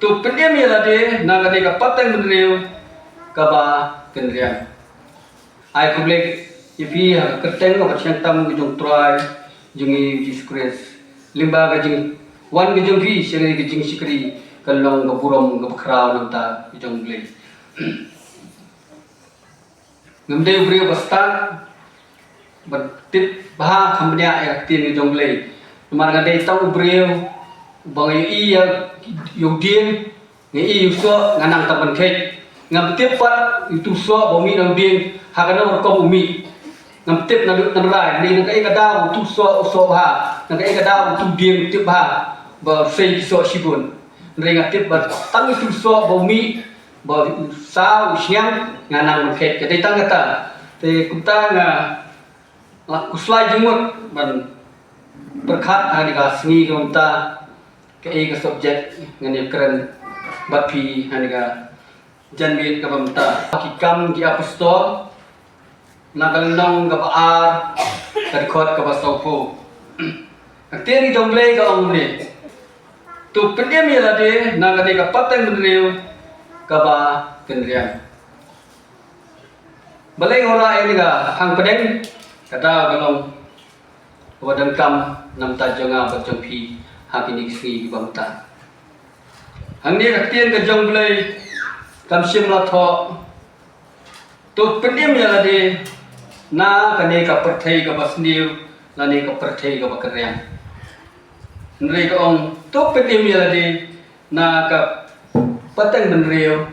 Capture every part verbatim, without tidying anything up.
To pynim ïa lade na kane ka pateng bynriew kaba kynriang. Ai khublei ïa phi ha ka kyrteng kaba shang tam ka jong Trai jong ngi Jisu Khrist. Lyngba ka jingwan ka jong phi sha kane ka jingshakri kan long ka burom kaba khraw na ka bynta ka jong U Blei. Ngam dei u briew ba stad ban tip bha kham bniah ïa ka ktien ka jong U Blei. Namar nga dei tang u briew ba nga ïohi ïa u dieng, nga ïohi ïa u soh, nga nang tang ban kheit. Ngam tip pat ïa utu u soh ba u mih na u dieng ha kano ka rukom u mih. Ngam tip naduh tang rai, nga dei nang kaei ka daw utu u soh u soh bha, nang kaei ka daw utu u dieng u tip bha ba u sei ki soh shibun. Hynrei nga tip ba tang utu u soh ba u mih ba u saw u sngem, nga nang ban kheit. Ka dei tang kata. Te kumta nga la khuslai jingmut ban pyrkhat ha kane ka sngi ka mynta kaei ka subject ngan ïa kren bad phi ha kane ka janmiet kaba mynta. Ki Kam ki Apostol, na ka lynnong kaba ar, ka dkhot kaba sawphew. Ka ktien ka jong U Blei ka ong kumne: To pynim ïa lade na kane ka pateng bynriew kaba kynriang. Balei nga wanrah ïa kane ka hang pdeng? Ka daw ka long kaba donkam na ka bynta jong nga bad jong phi ha kine ki sngi kiba mynta. Hangne ka ktien ka jong U Blei kam shym la thoh: To pynim ïa lade na kane ka pyrthei kaba sniew lane ka pyrthei kaba kynriang. Hynrei ka ong: To pynim ïa lade na ka pateng bynriew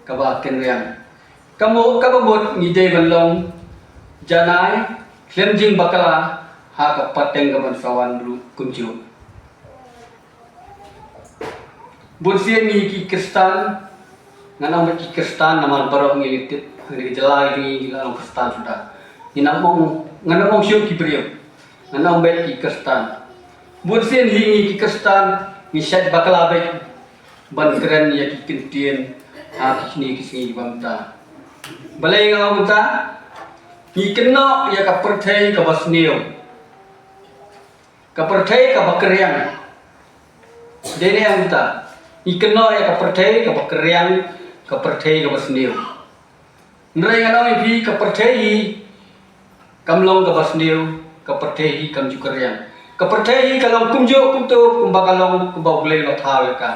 kaba kynriang. Ka mut, kaba mut ngi dei ban long janai khlem jingbakla ha ka pateng kaban sa wan ruh kumjuh. Bun sien ngi ki Khristan, ngan ong beit ki Khristan namar baroh ngi la tip, ngi la jylla ngi la long Khristan suda. Ngi nang ong, ngan ong shuh ki briew, ngan ong beit ki Khristan. Bun sien hi ngi ki Khristan ngi shait bakla beit ban kren ïa ki kyntien ha kine ki sngi kiba mynta. Balei nga ong kumta? Ngi kynnoh ïa ka pyrthei kaba sniew, ka pyrthei kaba kynriang. Dei ne em kumta? Ngi kynnoh ïa ka pyrthei kaba kynriang, ka pyrthei kaba sniew. Hynrei ngan ong ïa phi, ka pyrthei hi kam long kaba sniew, ka pyrthei hi kam ju kynriang. Ka pyrthei hi ka long kumjuh kumto kumba ka long, kumba U Blei u la thaw ïa ka.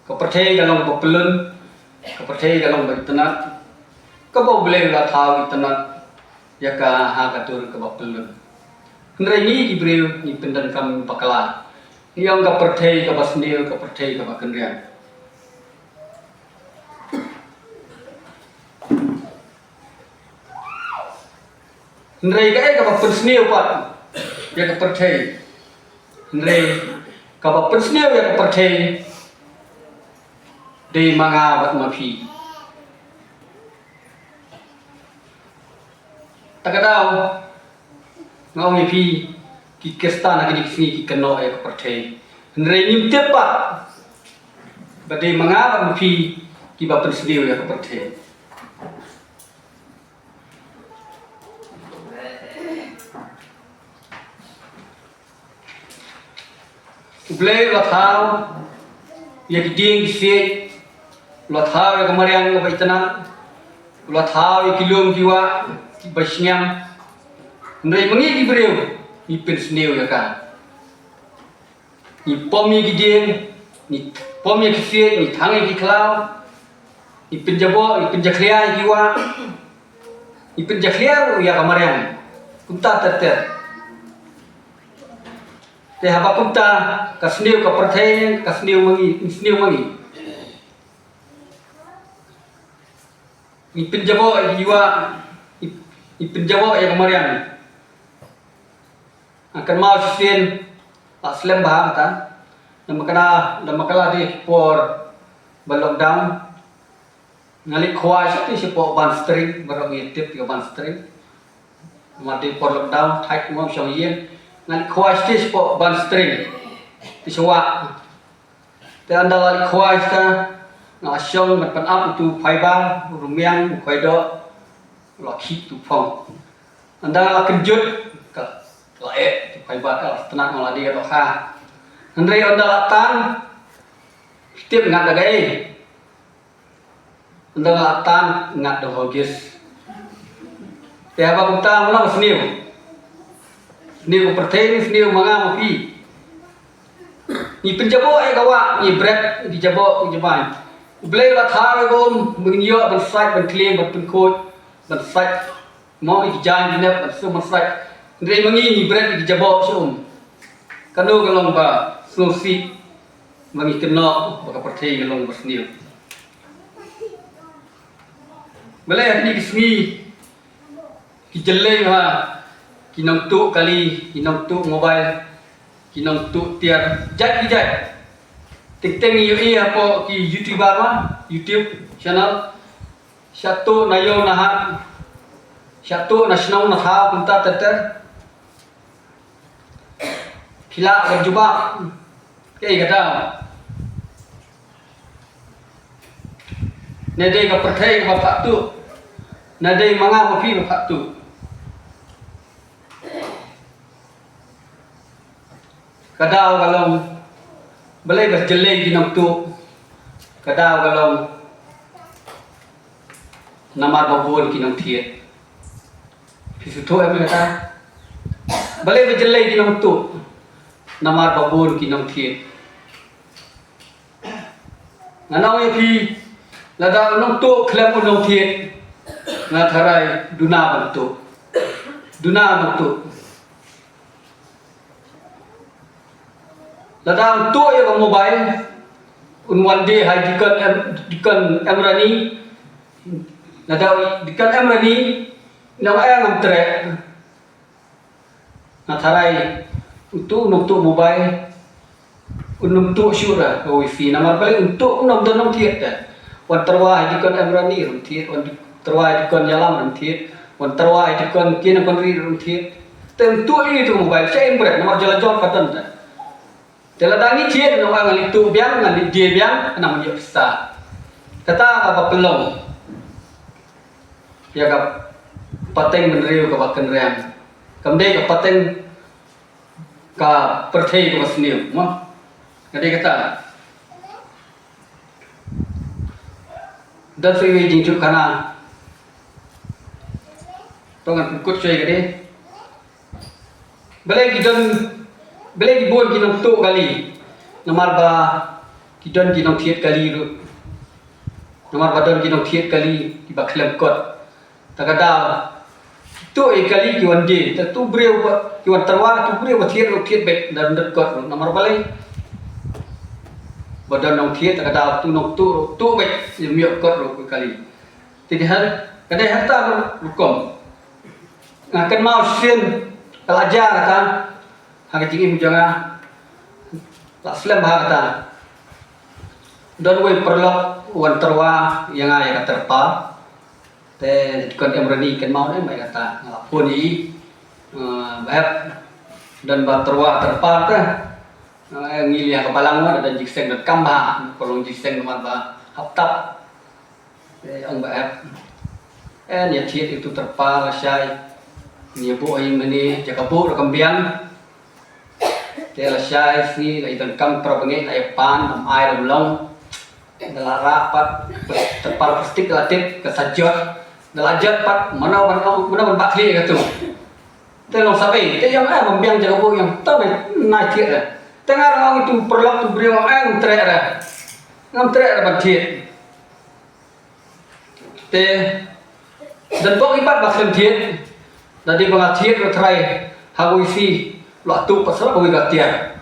Ka pyrthei ka long kaba pyllun, ka pyrthei ka long kaba itynnad, kaba U Blei u la thaw itynnad ïa ka ha ka dur kaba pyllun. Hynrei ngi ki briew ngi pyndonkam bakla. Ngi ong ka pyrthei kaba sniew, ka pyrthei kaba kynriang. Hynrei kaei kaba pynsniew pat ïa ka pyrthei? Hynrei kaba pynsniew ïa ka pyrthei dei ma nga bad ma phi. Ta ka daw nga ong ïa phi, ki Khristan ha kine ki sngi ki kynnoh ïa ka pyrthei. Hynrei ngim tip pat ba dei ma nga bad ma phi kiba pynsniew ïa ka pyrthei. U Blei u la thaw ïa ki dieng ki siej, u la thaw ïa ka mariang kaba itynnad, u la thaw ïa ki lum ki wah kiba sngem. Hynrei ma ngi ki briew ngi pynsniew ïa ka. Ngi pom ïa ki dieng, ngi pom ïa ki siej, ngi thang ïa ki khlaw, ngi pynjaboh, ngi pynjakhlia ïa ki wah, ngi pynjakhlia ruh ïa ka mariang. Kumta ter ter. Te haba kumta ka sniew ka pyrthei, ka sniew ma ngi, sniew ma ngi. Ngi pynjaboh ïa ki wah, ngi, ngi pynjaboh ïa ka mariang. Nga kynmaw shisien, la slem bha kata. Namar kata, namar kata dei por ba lockdown. Nga leit khwai shatei shapoh Ban String, baroh ngi tip ïa ka Ban String. Namar dei por lockdown, thait ngam shong ïing. Nga leit khwai shatei shapoh Ban String. Te sha wah. Te ynda la leit khwai shatei, nga shong ban pynap utu fiber, u rmiang, u khwai doh, la khih utu phong. Ynda la kynjut, ka la eh, utu fiber ka la sngewtynnat, nga la dei ka dohkha. Hynrei ynda la tan, tip ngat da kaei? Ynda la tan ngat da hogis. Te haba kumta, mano ba sniew? Sniew ka pyrthei ne sniew ma nga ma phi? Ngi pynjaboh ïa ka wah, ngi bret ïa ki jaboh ki jabai. U Blei u la thaw ïa ka um ba ngin ïoh ban sait, ban khlem, ban pynkhuid, ban sait. Mo, ïa ki jaiñ ki nep ban sum ban sait. Hynrei ma ngi ngi bret ïa ki jaboh sha um. Kano ka long ba sngewsih ba ngi kynnoh ba ka pyrthei ka long ba sniew? Balei ha kine ki sngi ki jyllei ha ki nongtuh kali, ki nongtuh mobile, ki nongtuh tiar jait ki jait? Teng teng ngi ïohi hapoh ki YouTuber ma, YouTube channel, shah tuh na ïew na hat, shah tuh na shnong na thaw kumta ter ter. Phi lah ban jubab kaei ka daw? Ne dei ka pyrthei kaba phah tuh? Ne dei ma nga ma phi ba phah tuh? Ka daw ka long, balei ba jyllei ki nongtuh? Ka daw ka long namar ba bun ki nongthied. Phi sngewthuh em ïa kata? Balei ba jyllei ki nongtuh? Namar ba bun ki nongthied. Ngan ong ïa phi, lada u nongtuh khlem u nongthied, nga tharai duna ban tuh. Duna ban tuh. Lada un tuh ïa ka mobile, un wan die ha i Deacon M, Deacon M Rani. Lada i Deacon M Rani, nong, eh, ngam treh. Nga tharai utu u nongtuh mobile un ym tuh shuh da ka wifi, namar balei? Un tuh, un ym don nongthied te. Wan tyrwa ha i Deacon M Rani ruh thied, wan tyrwa ha i Deacon Ïalam ruh thied, wan tyrwa ha i Deacon kine Nongkynrih ruh thied. Te un tuh ïa itu mobile, sha im bret, namar jala jong ka don te. Te lada ngi thied, ngi ong ngan leit tuh biang, ngan leit die biang, khnang ban ïoh pisa. Kata kaba pynlong ïa ka pateng bynriew kaba kynriang. Kam dei ka pateng ka pyrthei kaba sniew, mo? Ka dei kata. Don sa iwei i jingkyrkhu khana. To ngan pynkut shuwa ïa ka dei. Balei ki don, balei ki bun ki nongtuh kali? Namar ba ki don ki nongthied kali ruh. Namar ba don ki nongthied kali kiba khlem kot. Ta ka daw, tuh ïa kali ki wan die, ta tu briew ba, ki wan tyrwa, tu briew ba thied ruh thied beit, da dot kot ruh. Namar balei? Ba don nongthied, ta ka daw tu nongtuh ruh tuh beit, ym ïoh kot ruh ïa kali. Te dei ha, ka dei ha kata ka rukom. Nga kynmaw shisien ka la jia kata ha ka jingim jong nga. La slem bha kata. Don uwei u paralok u wan tyrwa ïa nga ïa ka tyrpal. Te Deacon M Rani kynmaw ne em ïa kata, nga la phone ïa i. Eh, ba hep, don ba tyrwa tyrpal te. Eh, ngi leit ha ka balang ma, don jingseng donkam bha, ka long jingseng namar ba hap tap. Te ong ba hep. Eh, ïa thied ïa utu u tyrpal lashai. Ïa buh ïa mane, jaka buh ruh kam biang. Te lashai sngi la ïa donkam para bangeit, la ïa pan, ym ai ruh ym long. Te la rah pat, tyrpal plastik la tip, ka sa jot. Te la jot pat, mano ban ong, mano ban bat khlieh ïa katu. Te long sa ei, te ïa ong eh, ym biang jaka buh ïa nga, to me nai thied eh. Te nga ruh ong ïa utu u paralok utu u briew ong eh, ngam treh re. Ngam treh re ban thied. Te don bok i pat ba khlem thied. Da dei ba nga thied ruh trai ha ka wifi, la tuh pat sa kawei ka tiar.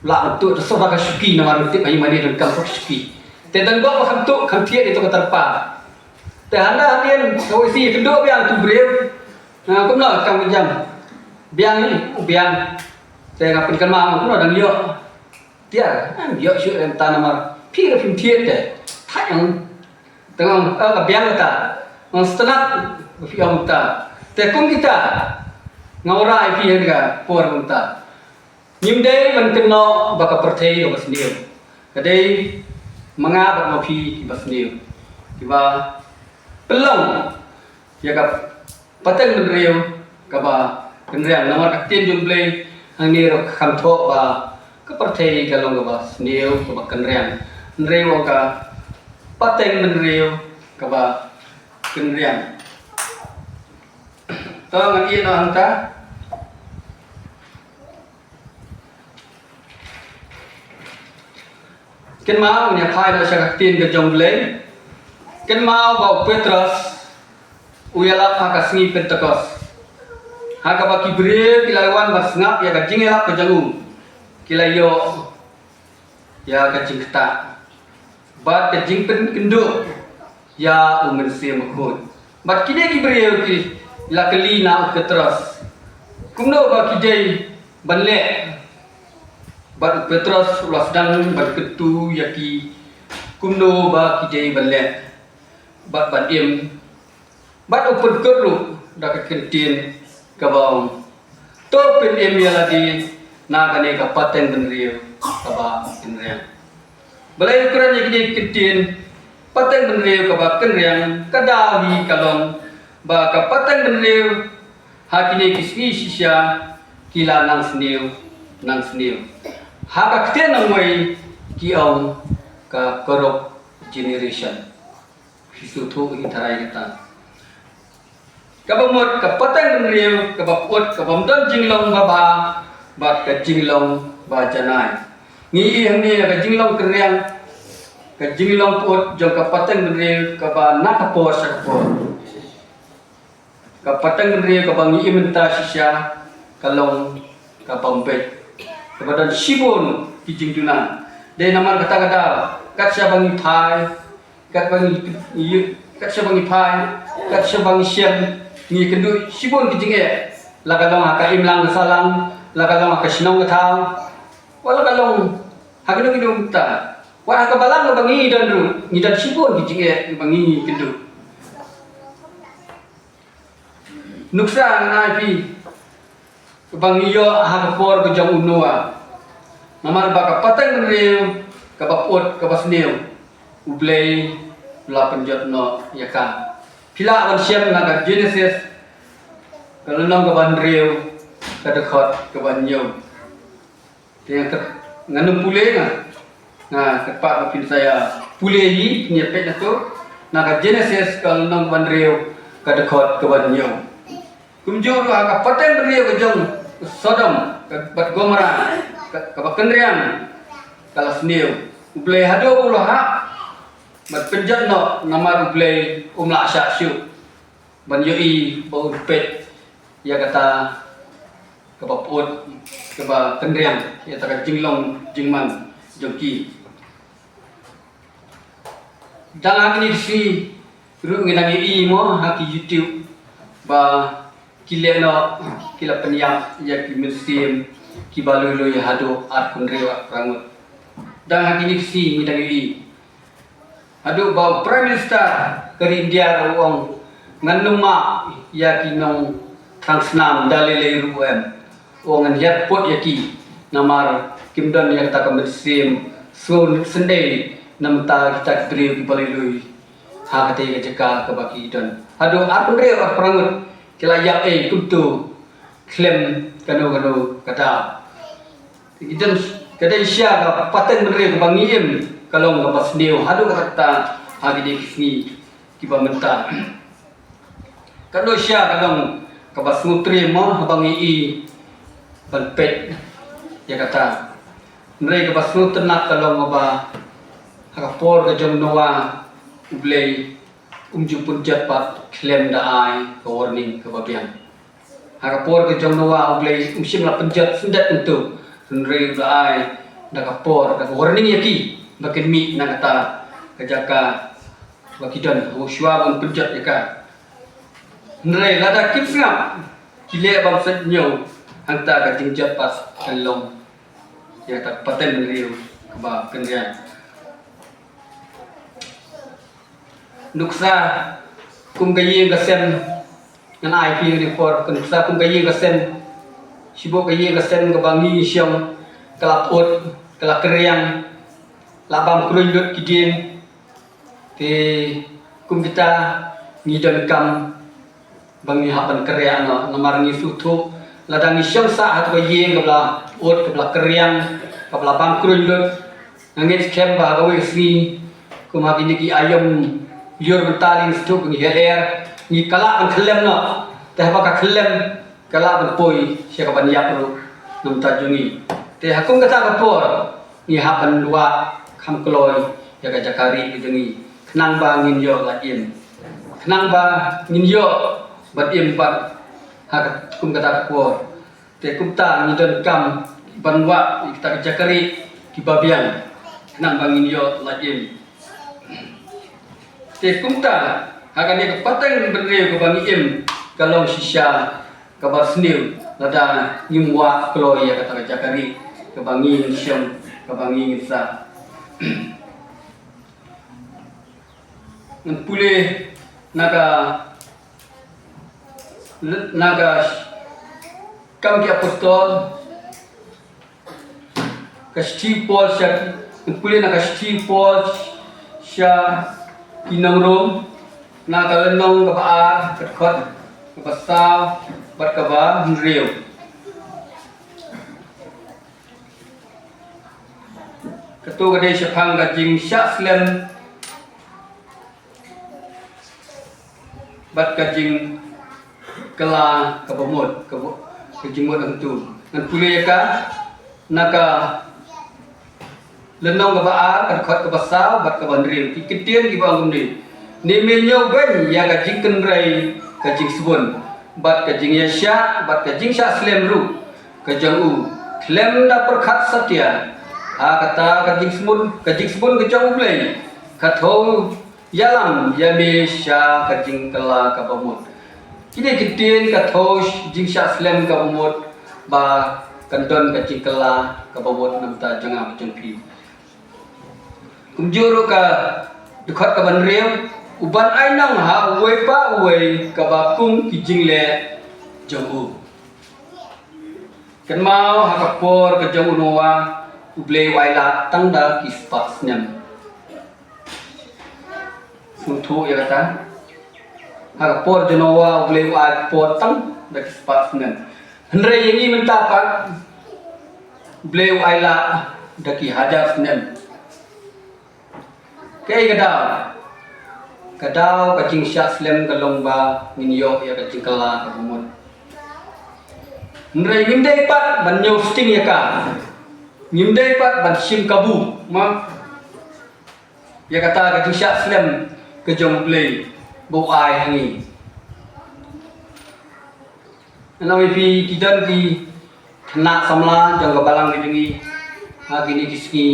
La tuh sa ka shuki, namar tip ha i mane donkam sa ka shuki. Te don bok ba khlem tuh, khlem thied ïa tu ka tyrpal. Te hynda hadien ka wifi kynduh biang tu briew. Nga kumno kam jam. Biang ni, biang. Te nga pynkynmaw kumno dang ïoh tiar, em ïoh shuh em ta namar phi ruh phim thied te. Thait ong. Te nga ong, eh, ka biang kata. Nga ong sngewtynnat ba phi ong ta. Te kum kita nga wanrah ïa phi ha kane ka por kumta. Ngim dei ban kynnoh ba ka pyrthei kaba sniew. Ka dei ma nga bad ma phi kiba sniew, kiba pynlong ïa ka pateng bynriew kaba kynriang. Namar ka ktien jong U Blei hangne ruh ka kham thoh ba Ka pyrthei ka long kaba sniew kaba kynriang. Hynrei wan ka pateng bynriew kaba kynriang. To ngan ïeh noh hangta. Kynmaw ngan ïa phai noh sha ka ktien ka jong U Blei. Kynmaw ba u Petros u ïalap ha ka sngi Pentekost, ha kaba ki briew ki la wan ban sngap ïa ka jingïalap ka jong u, ki la ïoh ïa ka jingktah bad ka jingpynkynduh ïa u Mynsiem Bakhuid. Bad kine ki briew ki la kylli na u Petros kumno ba ki dei ban leh. Bad u Petros u la sdang ban kyntu ïa ki kumno ba ki dei ban leh bad ban im. Bad u pynkut ruh da ka ktien kaba ong, to pynim ïa lade na kane ka pateng bynriew kaba kynriang. Balei u kren ïa kine ki ktien pateng bynriew kaba kynriang? Ka daw hi ka long ba ka pateng bynriew ha kine ki sngi shisha ki la nang sniew, nang sniew. Ha ka ktien nongwei ki ong ka corrupt generation. Ki sngewthuh hi tharai kata. Kaba mut ka pateng bynriew kaba pyut kaba ym don jinglong babha bad ka jinglong ba janai. Ngi ïohi hangne ka jinglong kynriang, ka jinglong pyut jong ka pateng bynriew kaba na ka por sha ka por. Ka pateng bynriew kaba ngi im mynta shisha ka long kaba ym beit, kaba don shibun ki jingduna. Dei namar kata ka daw kat shaba ngi phai, kat ba ngi, ngi, kat shaba ngi phai, kat shaba ngi shem, ngi kynduh shibun ki jingeh. La ka long ha ka imlang ka sahlang, la ka long ha ka shnong ka thaw, wat la ka long ha kino kino mynta, wat ha ka balang kaba ngi don ruh ngi don shibun ki jingeh ba ngi kynduh. Nuksa ngan ai phi kaba ngi ïoh ha ka por ka jong u Noah. Namar ba ka pateng bynriew kaba pyut kaba sniew, U Blei u la pynjot noh ïa ka. Phi lah ban shem na ka Genesis ka lynnong kaba hynriew, ka dkhot kaba hynñiew. Te nga kyrpad, ngan nym pule nga. Nga kyrpad ba phin sa ïa pule hi, phin ïa peit na to. Na ka Genesis ka lynnong kaba hynriew, ka dkhot kaba hynñiew. Kumjuh ruh ha ka pateng bynriew ka jong Sodom bad Gomorrah, ka, kaba kynriang, ka la sniew. U Blei haduh u la hap ban pynjot noh namar U Blei um lah shah shuh ban ïohi ba un peit ïa kata kaba pyut kaba kynriang, ïa kata ka jinglong jingman jong ki. Dang ha kine ki sngi ruh ngi dang ïohi mo ha ki YouTube ba ki leh noh, ki la pynïap ïa ki mynsiem kiba lui lui haduh arphew hynriew arphew phra ngut. Dang ha kine ki sngi ngi dang ïohi. Haduh ba u Prime Minister ka ri India ruh u ong, ngan nym map ïa ki nongthrang snam da lei lei ruh em. U ong ngan hiar put ïa ki namar kim don ïa kata ka mynsiem sngewsynei na bynta kita ki briew kiba lui lui ha kata ka jaka kaba ki don. Haduh arphew hynriew arphew phra ngut ki la ïap ei kumto khlem kano kano ka daw. Ka dei, ka dei shisha ka pateng bynriew kaba ngi im ka long kaba sniew haduh katta ha kine ki sngi kiba mynta. Ka dei shisha ka long kaba sngewtriem mo haba ngi i ban peit ïa kata. Hynrei kaba sngewtynnat ka long kaba ha ka por ka jong Noah U Blei um ju pynjot pat khlem da ai ka warning kaba biang. Ha ka por ka jong Noah U Blei um shym la pynjot syndet kumto, hynrei u la ai da ka por, da ka warning ïa ki ba kin mih na kata ka jaka ba ki don, u shuwa ban pynjot ïa ka. Hynrei lada kim sngap, ki leh bym sngewthuh, hangta ka jingjot pat kan long ïa kata ka pateng bynriew kaba kynriang. Nuksa kum ka ïing ka sem, ngan ai phi ïa kane ka por, ka nuksa kum ka ïing ka sem. Shibun ka ïing ka sem kaba ngi shong ka la pyut, ka la kynriang, la bam kruiñ lut ki dieng. Te kum kita ngi donkam ba ngi hap ban kynriang noh, namar ngi sngewthuh lada ngi shong sah ha kata ka ïing kaba la pyut, kaba la kynriang, Kaba la bam kruiñ lut, nga ngeit skhem ba ha kawei ka sngi, kum ha kine ki aïom lyiur bynta lin sduk ngi hiar er, ngi kylla ban kyllem noh. Te haba ka kyllem, kylla ban poi sha kaban ïap ruh na bynta jong ngi. Te ha kum kata ka por, ngi hap ban wad kham kloi ïa ka jaka rieh ka jong ngi, khnang ba ngin ïoh la im, khnang ba ngin ïoh ban im pat ha ka, kum kata ka por. Te kumta ngi donkam ban wad ïa kita ki jaka rieh kiba biang, khnang ba ngin ïoh la im. Te kumta, ha kane ka pateng bynriew kaba ngi im, ka long shisha kaba sniew lada ngim wad kloi ïa kata ka jaka rieh kaba ngi ngin shong, kaba ngi ngin sah. Ngan pule na ka, na ka Kam ki Apostol, ka shithi u Paul sha, ngan pule na ka shithi u Paul sha ki nong Rom, na ka lynnong kaba ar, ka dkhot kaba saw bad kaba hynriew. Kato ka dei shaphang ka jingshah slem bad ka jingkylla kaba mut, kaba, ka jingmut hangtu. Ngan pule ïa ka na ka lynnong kaba ar, ka dkhot kaba saw bad kaba hynriew. Ki ktien kiba ong kumne: Ne me ñiewbeiñ ïa ka jingkynrei ka jingsbun bad ka jingïaishah bad ka jingshah slem ruh ka jong u, khlem da pyrkhat satia. Ha kata ka jingsbun, ka jingsbun ka jong U Blei ka thew ïalam ïa me sha ka jingkylla kaba mut. Kine ki ktien ka thew jingshah slem kaba mut, ba kan don ka jingkylla kaba mut na bynta jong nga bad jong phi. Kumjuh ruh ka dkhot kaba hynriew, u ban ai nong ha uwei pa uwei kaba kum ki jingleh jong u. Kynmaw ha ka por ka jong u Noah, U Blei u ailad tang da ki spah snem. Sngewthuh ïa kata. Ha ka por jong u Noah, U Blei u ai por tang da ki spah snem. Hynrei ïa ngi mynta pat, U Blei u ailad da ki hajar snem. Kaei ka daw? Ka daw ka jingshah slem ka long ba ngin ïoh ïa ka jingkylla kaba mut. Hynrei ngim dei pat ban ñiew sting ïa ka. Ngim dei pat ban shim kabu, ma. Ïa kata ka jingshah slem ka jong U Blei ba u ai ha ngi. Nga ong ïa phi, ki don ki khynnah samla jong ka balang ka jong ngi ha kine ki sngi,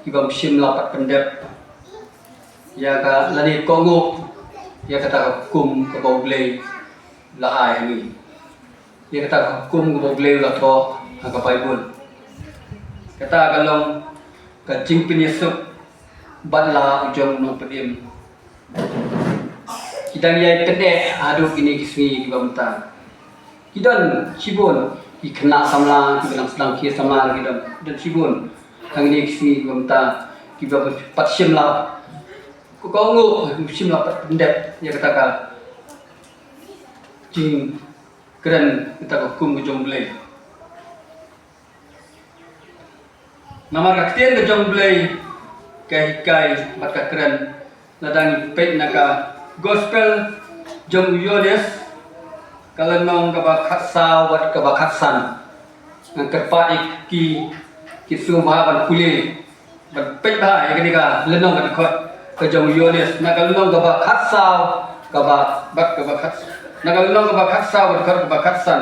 ki bym shym la pat pyndep ïa ka, lane kohnguh ïa kata ka hukum kaba U Blei la ai ha ngi. Ïa kata ka hukum kaba U Blei u la thoh ha ka Baibl. Kata ka long ka jingpynïasuk bad la u jong u nongpynim. Ki dang ïai pyneh haduh kine ki sngi kiba mynta. Ki don shibun ki khynnah samla kiba dang sdang khie samla, ki don, ki don shibun ha kine ki sngi kiba mynta kiba pat shym la, ko, kohnguh, shym la pat pyndep ïa kata ka jing kren kata ka hukum ka jong U Blei. Namar ka ktien ka jong U Blei ka hikai bad ka kren, lada ngi peit na ka Gospel jong u Ïoannis, ka lynnong kaba khatsaw bad kaba khatsan. Ngan kyrpad ïa ki, ki sngewbha ban pule, ban peit bha ïa kane ka lynnong ka dkhot ka jong u Ïoannis, na ka lynnong kaba khatsaw, kaba, bad kaba khat, na ka lynnong kaba khatsaw bad dkhot kaba khatsan.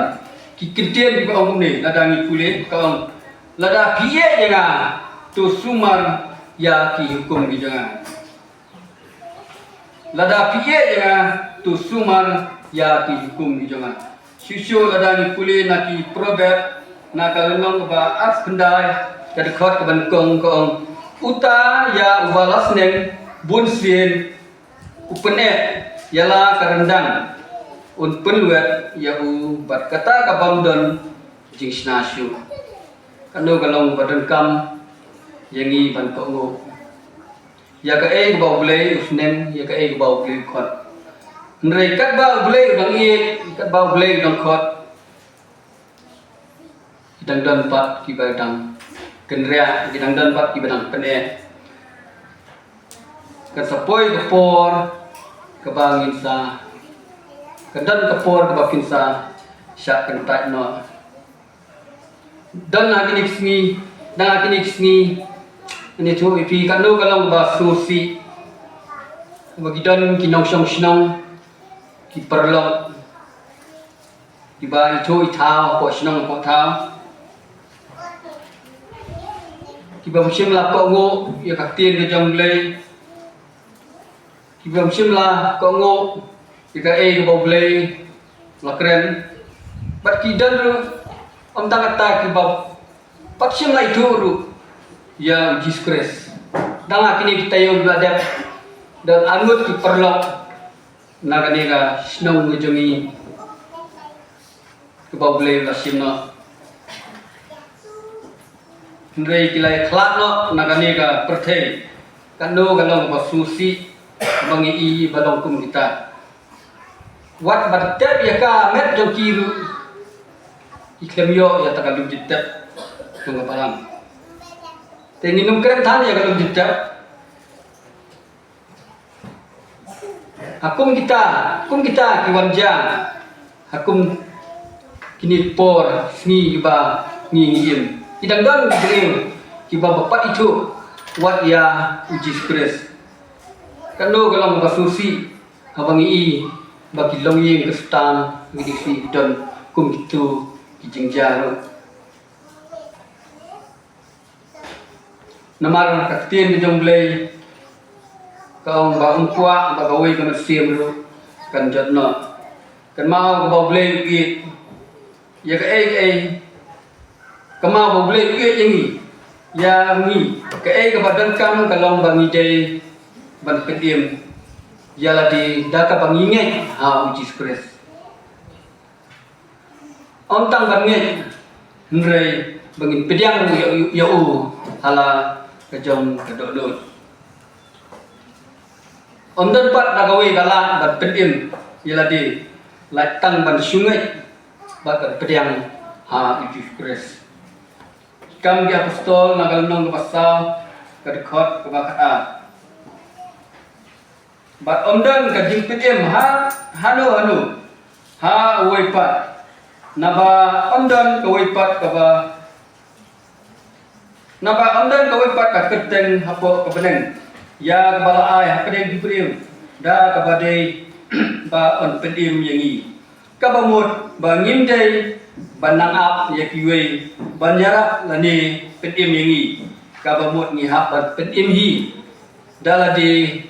Ki ktien kiba ong kumne, lada ngi pule, ka ong: Lada phi ïeit ïa nga, to sumar ïa ki hukum ki jong nga. Lada phi ïeit ïa nga, to sumar ïa ki hukum ki jong nga. Shuh shuh lada ngi pule na ki Proverb, na ka lynnong kaba arphew khyndai, ka dkhot kaba nyngkong, ka ong: Uta ïa uba la sneng bunsien u pyneh ïa la ka ryndang, un pynwet ïa u bad kata ka bym don jingshna shuh. Kano ka long ba donkam ïa ngi ban kohnguh? Ïa kaei kaba U Blei u sneng, ïa kaei kaba U Blei u khot. Hynrei katba U Blei u dang ïeit, katba U Blei u dang khot, ki dang don pat kiba dang Kynriah ki dang don pat kiba dang pyneh. Kan sa poi ka por kaba ngin sa, kan don ka por kaba phin sa shah kyntait noh. Don ha kine ki sngi, dang ha kine ki sngi, ngan ïathuh ïa phi katno ka long kaba sngewsih ba ki don ki nongshong shnong, ki paralok, kiba ithuh ithaw hapoh shnong hapoh thaw, kiba ym shym la kohnguh ïa ka ktien ka jong U Blei, kiba ym shym la kohnguh ïa kaei kaba U Blei u la kren. Bad ki don ruh, ym tang kata, kiba pat shym la ithuh ruh ïa U Jisu Khrist. Dang ha kine ki taïew ba la dep, don arngut ki paralok na kane ka shnong ka jong ngi kaba U Blei u la shim noh. Hynrei ki la ïakhlad noh na kane ka pyrthei. Katno ka long kaba sngewsih ba ngi i ba long kum kita. Wat ba tep ïa ka met jong ki ruh, ki khlem ïoh ïa kata ka lum jingtep jong ka balang. Te ngin ym kren than ïa ka lum jingtep. Ha kum kita, kum kita ki wan jia ha kum kine por sngi kiba ngi ngi im, ki dang don ki briew kiba ym pat ithuh wat ïa U Jisu Khrist. Katno ka long kaba sngewsih haba ngi i ba ki longïing Khristan, ki dei ki don kum kitu ki jingjia ruh. Namar ka ktien ka jong U Blei ka ong ba ym kwah ba kawei ka mynsiem ruh kan jot noh. Kynmaw kaba U Blei u ïeit ïa kaei kaei. Kynmaw ba U Blei u ïeit ïa ngi, ïa ngi. Kaei kaba donkam ka long ba ngi dei ban pynim ïa lade da kaba ngi ngeit ha U Jisu Khrist. Ym tang ban ngeit, hynrei ba ngin pdiang ïa, ïa u ha la ka jong ka dohnud. Ym don pat da kawei ka lad ban pynim ïa lade, lait tang ban shu ngeit bad ban pdiang ha U Jisu Khrist. Kam ki Apostol na ka lynnong kaba saw, ka dkhot kaba khatar. Bad ym don ka jingpynim ha hano hano ha uwei pat, naba ym don kawei pat kaba, naba ym don kawei pat ka kyrteng hapoh ka bneng ïa kaba la ai hapdeng ki briew da kaba dei ba yn pynim ïa ngi. Kaba mut ba ngim dei ban nang ap ïa kiwei ban ïarap lane pynim ïa ngi. Kaba mut ngi hap ban pynim hi da lade,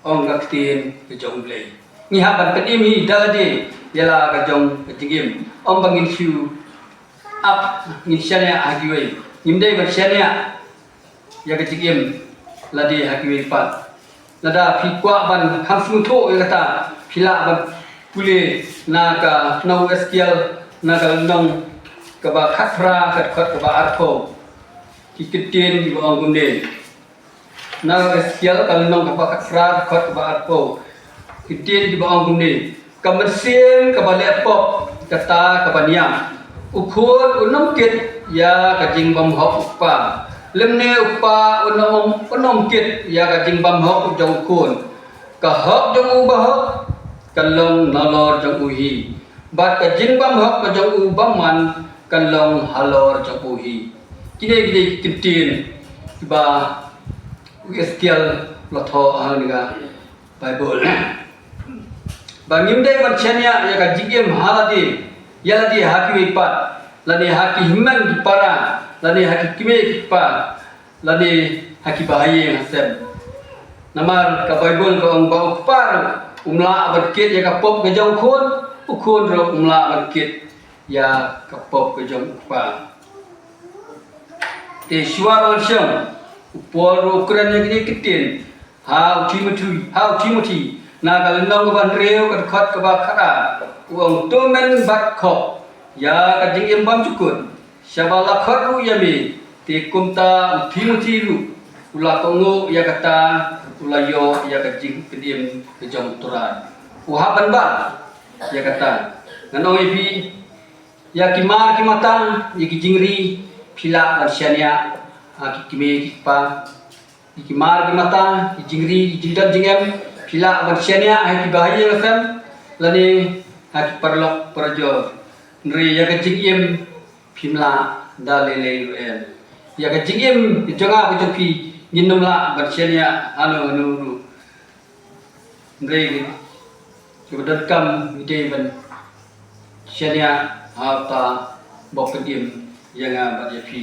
ong ka ktien ka jong U Blei. Ngi hap ban pynim hi da lade ïa la ka jong ka jingim. Ym ba ngin shu ap, ngin shaniah ha kiwei. Ngim dei ban shaniah ïa ka jingim lade ha kiwei pat. Lada phi kwah ban kham sngewthuh ïa kata, phi lah ban pule na ka, na u Esekiel, na ka lynnong kaba khatphra, ka dkhot kaba arphew. Ki ktien kiba ong kumne. Na u Esekiel ka lynnong kaba khatphra, ka dkhot kaba arphew. Ki ktien kiba ong kumne. Ka mynsiem kaba leh pop, kata kaba niam. U khun un ym kit ïa ka jingbymhok u kpa, lymne u kpa un ym, un ym kit ïa ka jingbymhok jong u khun. Ka hok jong u bahok kan long nalor jong u hi, bad ka jingbymhok ka jong u bymman kan long halor jong u hi. Kine ki dei ki ktien kiba u Esekiel u la thoh ha kane ka Baibl. Ba ngim dei ban shaniah ïa ka jingim ha lade, ïa lade ha kiwei pat, lane ha ki hynmen ki para, lane ha ki kmie ki kpa, lane ha ki bahaïing hasem. Namar ka Baibl ka ong ba u kpa ruh um lah ban kit ïa ka pop ka jong u khun, u khun ruh um lah ban kit ïa ka pop ka jong u kpa. Te shuwa ban shong, u Paul ruh u kren ïa kine ki ktien ha u Timothi, ha u Timothi, na ka lynnong kaba hynriew, ka dkhot kaba khatar. U ong, to men bad khop ïa ka jingim bymjukut, shaba la khot ruh ïa me. Te kumta u Timothi ruh u la kohnguh ïa kata, u la ïoh ïa ka jingpynim ka jong u Trai. U hap ban bat ïa kata. Ngan ong ïa phi, ïa ki mar ki mata, ïa ki jingri, phi lah ban shaniah Ha ki kmie ki kpa, ki mar ki mata, ki jingri, ki jingdon jingem, phi lah ban shaniah ha ki bahaïing hasem lane ha ki paralok parajor. Hynrei ïa ka jingim phim lah da lei lei ruh em. Ïa ka jingim ka jong nga ka jong phi, ngin ym lah ban shaniah hano hano ruh. Hynrei kaba donkam ngi dei ban shaniah ha uta uba pynim ïa nga bad ïa phi.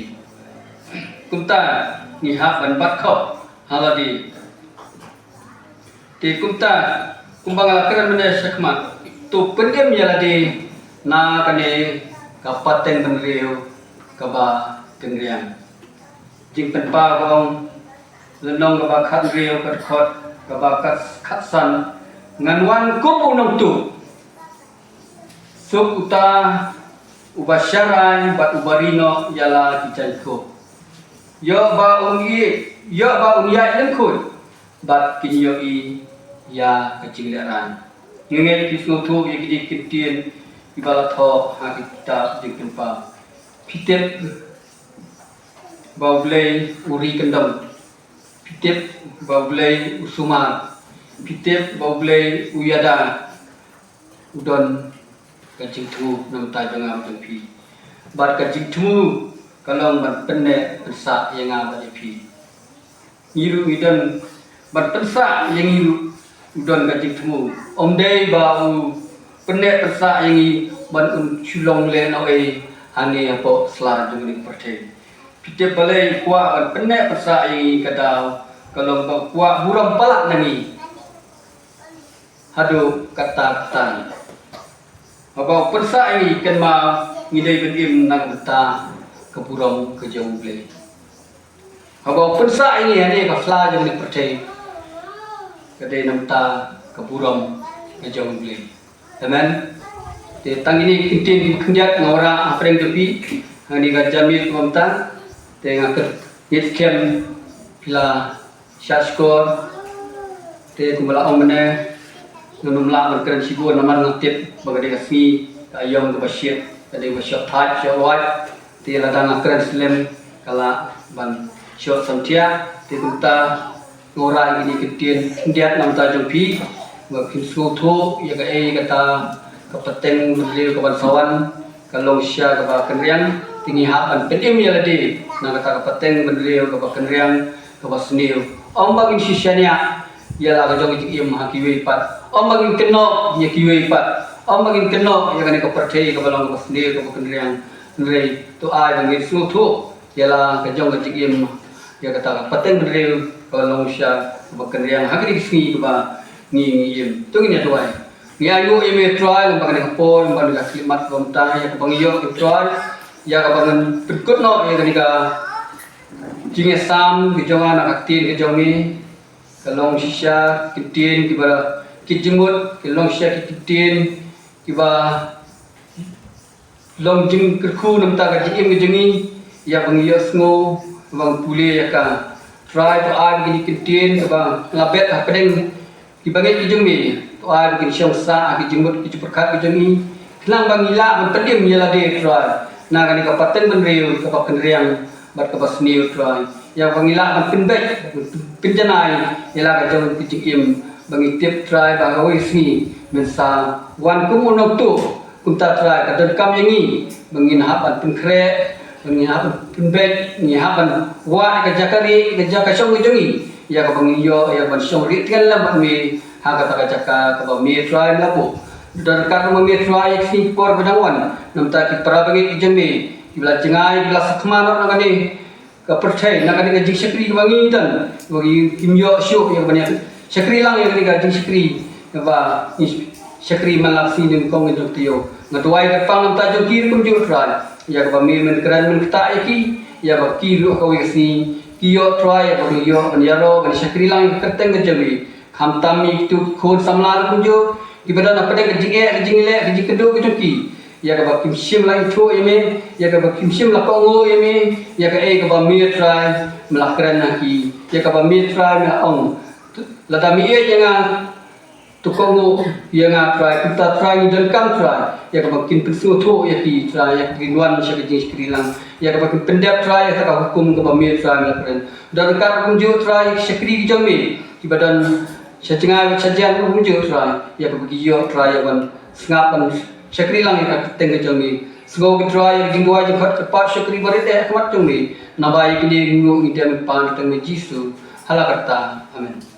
Kumta ngi hap ban bat khop ha lade. Te kumta, kumba nga la kren mynne shakhmat, to pynim ïa lade na kane ka pateng bynriew kaba kynriang. Jingpynpaw ba ong, lynnong kaba khathynriew, ka dkhot kaba khat- khatsan, ngan wan kum u nongtuh. Suk uta uba sharai bad uba ri noh ïa la ki jaiñkup. Ïoh ba un ïeit, ïoh ba un ïaid lyngkhuid bad kin ïohi ïa ka jinglehrain. Ngi ngeit phi sngewthuh ïa kine ki ktien kiba la thoh ha ki kitab Jingpynpaw. Phi tip ba U Blei u ri kyndong. Phi tip ba U Blei u sumar. Phi tip ba U Blei u ïada. U don ka jingthmu na bynta jong nga bad jong phi. Bad ka jingthmu ka long ban pynneh pynsah ïa nga bad ïa phi. Ngi ruh ngi don ban pynsah ïa ngi ruh, u don ka jingthmu. Ym dei ba u pynneh pynsah ïa ngi ban un shu long lehnohei hangne hapoh sla jong kane ka pyrthei. Phi tip balei u kwah ban pynneh pynsah ïa ngi, ka daw ka long ba u kwah burom palat na ngi. Haduh katta katta. Haba u pynsah ïa ngi, kynmaw ngi dei ban im na ka bynta ka burom ka jong U Blei. Haba u pynsah ïa ngi hangne ha ka sla jong kane ka pyrthei, ka dei na ka bynta ka burom ka jong U Blei. Amen. Te tang kine ki ktien ki khyndiat nga wanrah hapdeng jong phi ha kane ka janmiet kaba mynta. Te nga kyrpad ïa phi, phi la shah shkor. Te kumba la ong mynne, ngan ym lah ban kren shibun namar nga tip ba ka dei ka sngi ka aïom kaba shit, ka dei kaba shah thait shah wait. Te lada nga kren slem ka lah ban shoh samthiah. Te kumta nga wanrah ïa kine ki ktien khyndiat na ka bynta jong phi, ba phin sngewthuh ïa kaei kata ka pateng bynriew kaban sa wan, ka long shisha kaba kynriang. Te ngi hap ban pynim ïa lade na kata ka pateng bynriew kaba kynriang, kaba sniew. Ym ba ngin shu shaniah ïa la ka jong ka jingim ha kiwei pat. Ym ba ngin kynnoh ïa kiwei pat. Ym ba ngin kynnoh ïa kane ka pyrthei kaba long kaba sniew kaba kynriang. Hynrei to ai ba ngin sngewthuh ïa la ka jong ka jingim, ïa kata ka pateng bynriew kaba long shisha kaba kynriang ha kine ki sngi kaba ngi, ngi im. To ngin ïa duwai. Ngi ainguh ïa me Trai, lyngba kane ka por, lyngba kane ka khyllipmat kaba mynta, ïa kaba ngi ïoh Trai, ïa kaba ngan pynkut noh ïa kane ka jingïasam ka jong nga na ka ktien ka jong me. Ka long shisha ki ktien kiba, ki jingmut, ki long shisha ki ktien kiba long jingkyrkhu na ka bynta ka jingim ka jong ngi, ïa ba ngi ïohsngew, ba ngi pule ïa ka. Trai, to ai ba kine ki ktien kiba nga la bet hapdeng kiba ngeit ki jong me, to ai ba kin shong sah ha ki jingmut ki jingpyrkhat ki jong ngi, khnang ba ngi lah ban pynim ïa lade Trai na kane ka pateng bynriew kaba kynriang bad kaba sniew Trai, ïa ba ngi lah ban pynbeit, pynjanai ïa la ka jong ka jingim, ba ngi tip Trai ba kawei ka sngi men sa wan kum u nongtuh. Kumta Trai, ka donkam ïa ngi ba ngin hap ban pynkhreh, ba ngin hap ban pynbeit, ngin hap ban wad ka jaka rieh, ka jaka shong ka jong ngi, ïa kaba ngin ïoh ïa ban shong rieh tngen lem bad me ha kata ka jaka kaba me Trai me la buh. Donkam ruh ma me Trai ïa ki sngi ki por ba dang wan, na ka bynta ki para bangeit ki jong me kiba la jngai, kiba la sakma noh na kane ka pyrthei, na kane ka jingshakri kaba ngi don, ba ngi, kim ïoh shuh ïa kaba ngi shakri lang ïa kane ka jingshakri kaba ngi shakri man la ka sngi nyngkong ngi jong taïew. Nga duwai kyrpang na ka bynta jong ki ruh kumjuh Trai, ïa kaba me men kren men ktah ïa ki, ïa ba ki ruh ha kawei ka sngi ki ïoh Trai ïa kaba ngi ïoh ban ïaroh ban shakri lang ïa ka kyrteng ka jong me. Khamtam ïa kito ki khun samla ruh kumjuh kiba don hapdeng ka jingeh, ka jingleh, ka jingkynduh ka jong ki, ïa kaba kim shym la ithuh ïa me, ïa kaba kim shym la kohnguh ïa me, ïa kaei kaba me Trai me la kren ha ki, ïa kaba me Trai me la ong, lada me ïeit ïa nga, to kohnguh ïa nga Trai, kumta Trai ngi donkam Trai ïa kaba kin pynsngewthuh ïa ki Trai, ïa kaba kin wan sha ka jingshakri lang, ïa kaba kin pyndep Trai ïa ka hukum kaba me Trai me la kren. Don ryngkat kumjuh Trai ïa ki shakri ki jong me kiba don sha jngai bad sha jan, kumjuh Trai ïa kaba ki ïoh Trai ïa ban sngap ban shakri lang ïa ka kyrteng ka jong me. Sngew ki Trai ïa ka jingduwai jingkhot ka pat shakri barit eh ha khmat jong me. Naba ïa kine ngi nguh ngi dem ha ka kyrteng me Jisu. Ha la katta. Amen.